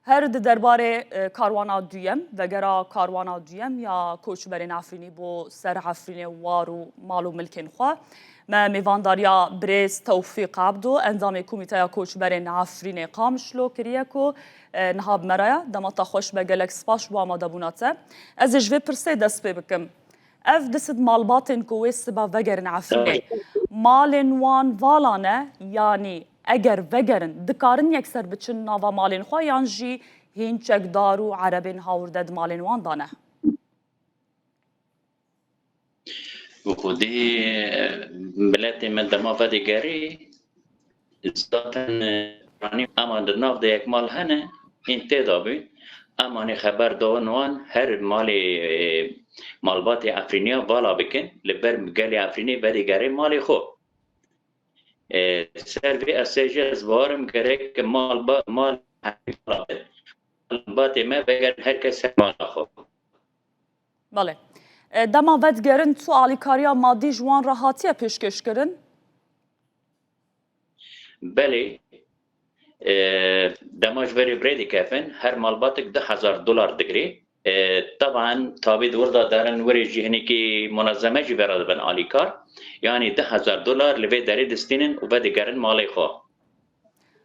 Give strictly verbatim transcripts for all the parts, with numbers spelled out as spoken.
Her di derbarê e, karwana duyem, vegera karwana duyem ya koçberên Efrînî bo ser Efrînê war û mal û milkên xwe. Me mêvandariya birêz Tewfîq Ebdo, endamê Komîteya Koçberên Efrînê Qamişlo kiriye ku e, niha bi me re ye. Dema te xweş be, gelek spas ji bo amadebûna te. Ez ê ji vê pirsê dest pê bikim. Ev du sed malbatên ku wê siba vegerin Efrînê, malên wan vala ne, yanî eger vegerin, dikarin yekser biçin nava malên xwe yan jî hîn çekdar û erebên hawirde di malên wan de ne? Bi xwedî miletê me dema vedigerî, zaten, e, yanî ema di nav de yek mal hene, hîn tê de bûn. Emanî xeber dawin wan her malê, e, malbatê Efrîniya vala bikin, li ber gelê Efrînê vedigerê malê xwe. E, ser vê esê jî ez bawerim gerek mal ba-, mal malbatê me vegerin her kes ser mala xwe. Belê. E, dema vedigerin tu alîkariya madî ji wan re hatiye pêşkêşkirin? Belê. E, dema ji berê bi rê dikevin, her malbatek du hezar dolar digirê. E, teban tabî di wir de derin wirê jî hinekî munezeme jî vera dibin alîkar. Yanî du hezar dolar li vê derê distînin û vedigerin malê xwe.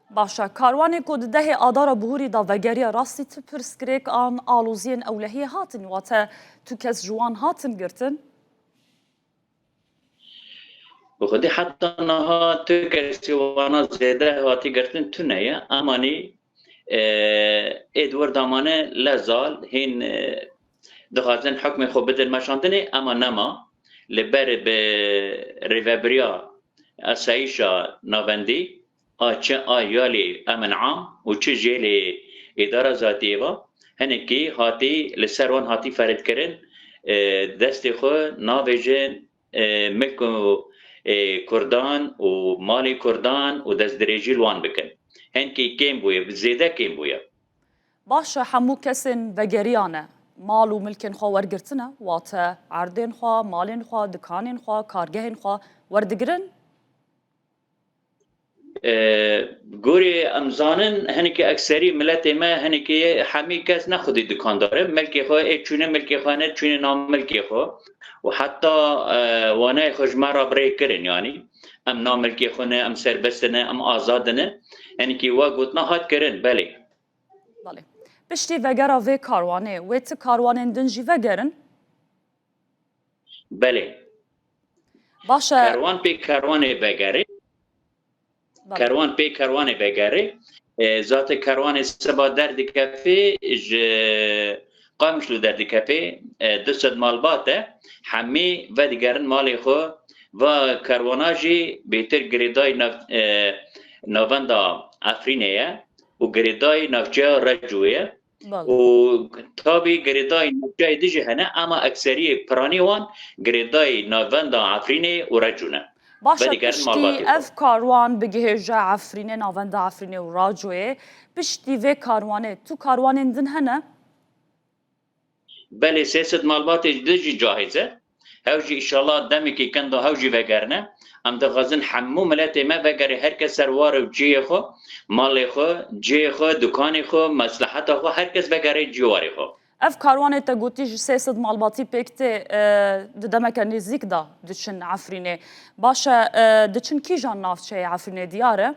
Baş e. Karwanê ku di dehê Adara Buhurî de vegeriya rastî tu pirsgirêk an aloziyên ewlehiyê hatin, wate tu kes ji wan hatin girtin? Bi xwedî heta niha tu kesî wana zêde hatî girtin tune ye. Emanî, e, ê di wir damane lezal hîn, e, dixwazin hukmê xwe bidin meşandinê, ema nema. Li ber bi rêvebiriya asayîşa navendî, a çi a yalê emin am û çi jêlê îdara zatiyê va, hinekî hatî li ser wan hatî feredkirin, e, destê xwe navêjin, e, milk û, e, kurdan û malê kurdan û destdirêjî li wan bikin. Hinkî kêm bûye, zêde kêm bûye. Baş e, hemû kesên vegeriyane mal û milkên xwe wergirtine, wate erdên xwe, malên xwe, dikanên xwe, kargehên xwe werdigirin? E, gorî em zanin, hinekî ekserî miletê me, hinekî hemî kes ne xwedî dikandar e. Milkê xwe ê çûne, milkê xwe ne çûne na milkê xwe. Û heta, e, waneyê xwe ji me re bi rê kirin, yanî em na milkê xwe ne, em serbest ne, em azad ne. Hinekî we gotina hat kirin, belê. Belê. Piştî vegera vê karwanê, wê ti karwanên din jî vegerin? Belê. Baş e. Kerwan pê kerwanê vegerê. Belê. Kerwan pê kerwanê vegerê. E, zaten kerwanê seba derdikefê ji Qamişlo derdikefê, e, du sed malbat e. Hemî vedigerin malê xwe. Va kerwana jî bêtir girêdayî nav-, e, navenda Efrînê ye û girêdayî navçeya Reco ye. Belê. Û tabî girêdayî navçeyê din jî hene, ema ekseriyê piranî wan girêdayî navenda Efrînê û Reco ne. Baş e, vedigerin piştî malbatê xwe. Ev karwan bigihêje Efrînê, navenda Efrînê û Racoyê, piştî vê karwanê tu karwanên din hene? Belê, sê sed malbatê din jî cahîz e. Hew jî, înşallah, demekî kin da hew jî vegerine. Em dixwazin hemû miletê me vegerê, her kes ser warê û cihê xwe, malê xwe, cihê xwe, dukanê xwe, mesleheta xwe, her kes vegerê cîwarê xwe. Ev karwanê te gotî ji sê sed malbatî pêk tê, e, di demeke nêzîk de diçin Efrînê. Baş e, e, diçin kîjan navçeyê Efrînê, diyar e?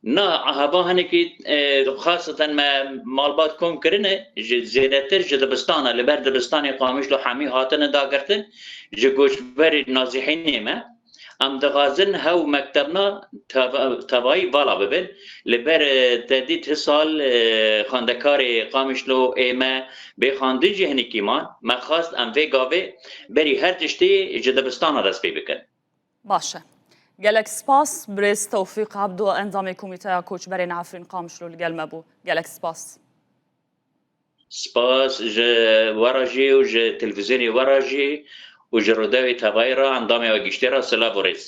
Na, heva hinekî, e, xaseten me malbat kom kirine, ji zêdetir ji dibistana, li ber dibistanê Qamişlo hemî hatine dagirtin, ji goçberê nazihînê me. Em dixwazin hew mektebna teva-, tevayî vala bibin. Li ber, e, te dît hisal, e, xwendekarê Qamişlo ê me bê xwendin jî hinekî man. Me xwest em vê gavê berî her tiştî ji dibistana dest pê bikin. Baş e. Gelek spas, birêz Tewfîq Ebdo, endamê Komîteya Koçberên Efrîn Qamişlo li gel me bû. Gelek spas. Spas ji we re jî û ji televîzyonê we re jî û ji Rûdawê Tevayî re, endamê we giştî re silav û rêz.